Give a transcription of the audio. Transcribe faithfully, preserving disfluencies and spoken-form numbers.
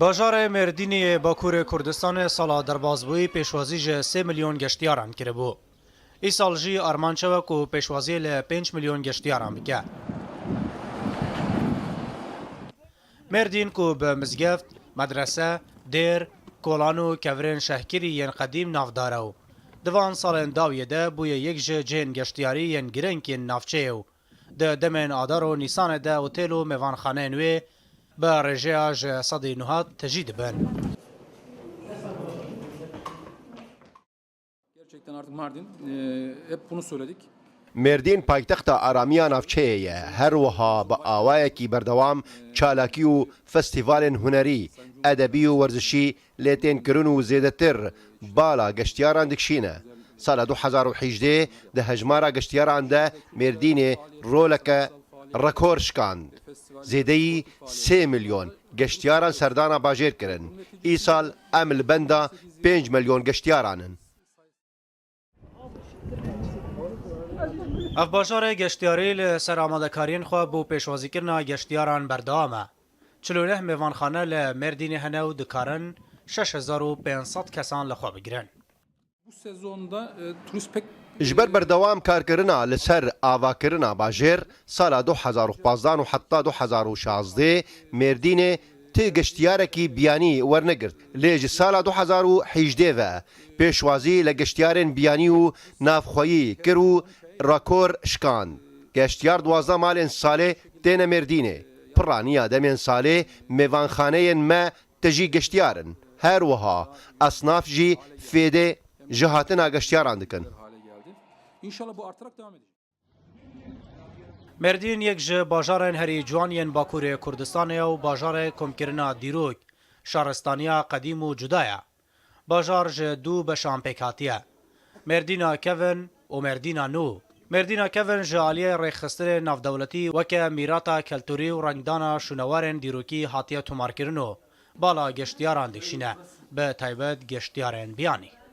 Bajarê Mêrdînê yê Bakurê Kurdistanê sala derbasbûyî pêşwazî ji sê milyon geştiyaran kiribû. Îsal jî armanc e ku pêşwaziyê li pênc milyon geştiyaran bike. Mêrdîn ku bi mizgeft, medrese, dêr, kolan û kevirên şehkirî yên qedîm navdar e û di van salên dawiyê de bûye yek ji cihên geştiyarî yên girîng yên navçeyê û di demên Adar û Nîsanê de otêl û mêvanxaneyên wê bi rêjeya ji sedî nod tijî dibin. Gerçekten artık Mardin, e, hep bunu söyledik. Mêrdîn paytexta aramiya navçeyê ye. Her wiha bi awayekî berdewam çalakî û festîvalên hunerî, edebî û werzişî lê tên kirin û zêdetir bala geştiyaran dikişîne. Sala du hezar û hejdeh di hejmara geştiyaran de Mêrdînê roleke rekor şikand. Zêdeyî sê milyon geştiyaran serdana bajêr kirin. Îsal em li benda pênc milyon geştiyaran in. Ev bajarê geştiyarî li ser amadekariyên xwe bo pêşwazîkirina geştiyaran berdewam e. Çil û neh mêvanxane li Mêrdînê hene û dikarin şeş hezar û pênc sed kesan li xwe bigirin. Bu sezonda e, turist pek Ji ber berdewam karkirina li ser avakirina bajêr, sala du hezar û pazdeh û heta du hezar û şazdeh Mêrdînê ti geştiyarekî biyanî wernegirt. Lê ji sala du hezar û hejdeh ve pêşwazî li geştiyarên biyanî û navxweyî kir û rekor şikand. Geştiyar duwazdeh malên salê têne Mêrdînê. Piraniya demên salê mêvanxaneyên me tijî geştiyar in. Her wiha esnaf jî fêdê ji hatina geştiyaran dikin. hale geldi. İnşallah bu artarak devam edecek. Mêrdîn yek ji bajarên herî ciwan yên Bakurê Kurdistanê ye û bajarê komkirina dîrok, şaristaniya qedîm û cuda ye. Bajar ji du beşan pêk hatiye. Mêrdîna kevin û Mêrdîna nû. Mêrdîna kevin ji aliyê rêxistinên navdewletî weke mîrata kelturî û rengdana şûnewarên dîrokî hatiye tomarkirin û bala geştiyaran dikişîne, bi taybet geştiyarên biyanî.